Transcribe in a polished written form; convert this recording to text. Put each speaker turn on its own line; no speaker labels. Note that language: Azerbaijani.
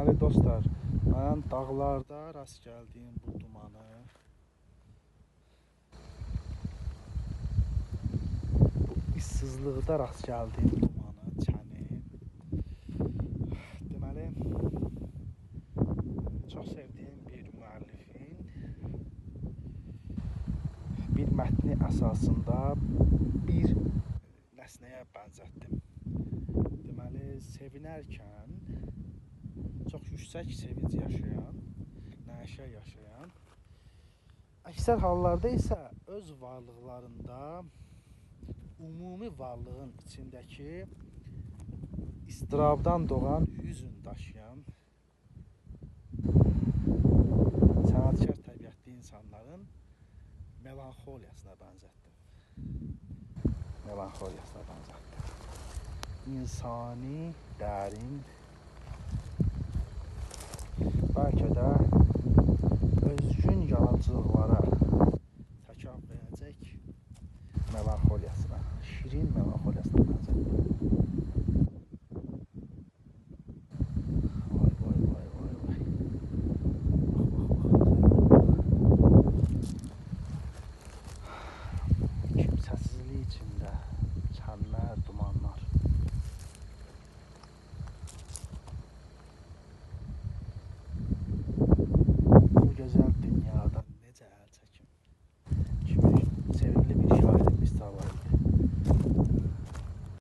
Deməli dostlar, mən dağlarda rast gəldiyim bu dumanı, bu issızlıqda rast gəldiyim dumanı, çəni, deməli, çox sevdiyim bir müəllifin bir mətni əsasında bir nəsnəyə bənzətdim. Deməli, sevinərkən çox yüksək sevinc yaşayan, nəşə yaşayan, əksər hallarda isə öz varlıqlarında ümumi varlığın içindəki istirabdan doğan hüzün daşıyan sənətkar təbiətli insanların melanxoliyasına bənzətdim. Melanxoliyasına bənzətdim. İnsani, dərin, bəlkə də özgün yaradıcılıqlara təkan verəcək melanxoliyasına, şirin melanxoliyasına bənzətdim.